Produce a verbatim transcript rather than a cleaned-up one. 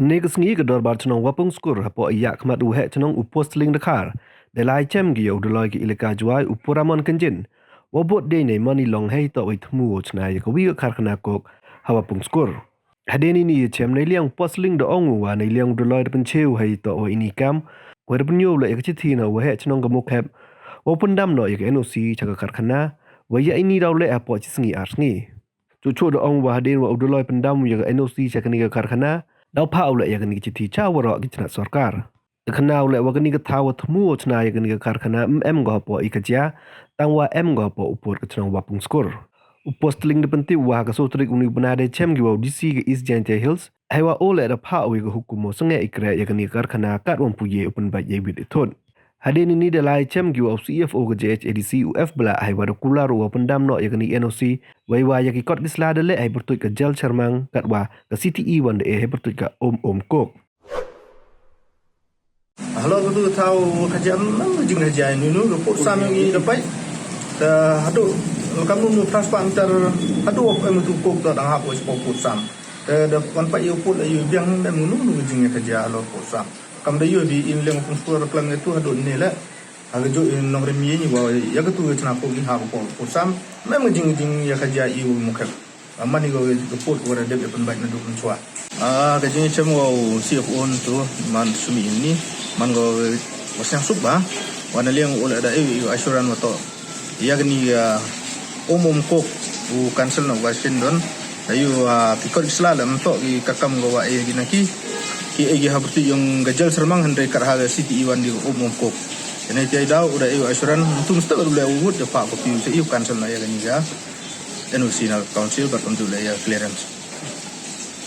Ynne ka sngi ka dorbar chnong Wapung Skur hapoh i yakhmat u heh chnong u Postling Dkhar da lai chem ki ya u Dolloi ka Elaka Jowai u Puramon Kynjin wa bud dei nei man i long hei toh wei thmu u chna ya ka wi ka karkhana kok ha Wapung Skur. Hadien ini ya chem nei liang u Postling da ong u wa nei liang u Dolloi da pyncheu hei toh wa ini kam, wa da pynyoo u leh ya ka chithi na u wa heh chnong ka Mukhep wa u pyndam noh ya ka N O C cha ka karkhana, wa ya ini daw leh hapoh chi sngi ar sngi. Chuchu da ong u wa hadien wa u Dolloi pyndam u ya ka N O C cha kani ka karkhana, daw phah u leh ya kani ka chithi cha waroh ki chnat sorkar. Da khana u leh wa kani ka thaw wa thmu u chna ya kani ka karkhana em em ko hapoh i ka jia, tang wa em ko hapoh u pud ka chnong Wapung Skur. U Postling da pyntip u wa ha ka soo tarik uni u bnai da chem ki wa u D C ka East Jaintia Hills, hei wa u leh da phah u ya ka hukum u sangeh i kreh ya kani ka karkhana kat wa ym pu ye u pynbait ya i bit i thut. Hadien ini da lai chem ki wa u C F O ka J H A D C u F Blah hei wa da kular u wa pyndam noh ya kani N O C, wei wa ya ki kot ki sla da leh hei pyrtuit ka Jal Sharmang kat wa ka C T E wan da e hei pyrtuit ka Om Om Kok. Halo ka tu thaw ka jia, em ka jing ka jia, nu nu ka pud sam yong i da pait. Ta hadu, kam nu nu transfer ntar hadu wa em tu kok ta dang hap wa pud sam. Ta da wan pait yow pud la yow biang em nu nu ka jing ka jia halo pud sam. Kam da yow di in leng pung skur klam ya tu hadu ni le. Ha ka ju in nong rem ye ni wa ya ka tu ka chna kok i ha ka pud sam. Em ka jing jing ya ka jia i wa Mukhep. Ah, man i ko ka pud ko da dep ya pynbait na du pynchwa. Ah, ka jingchem ko u C F O tu, man sumi ini, man ko wa sñiaw suk ba, wa na liang u leh da e u assurance wa toh ya kani ka Om Om Kok u cancel noh wa shin don. Da yow, ah, ki kot ki sla leh ym toh ki ka kam ko wa e ki na ki, ki e ki ha pyrtuit yong ka Jal Sharmang hynrei kat ha ka C T E wan di ka Om Om Kok. Kani te daw u da e u assurance, ym tu mesti ka du leh u wut da phah ko pi u se u cancel noh ya kani ka N O C na ka council, bad kam tu leh ya clearance.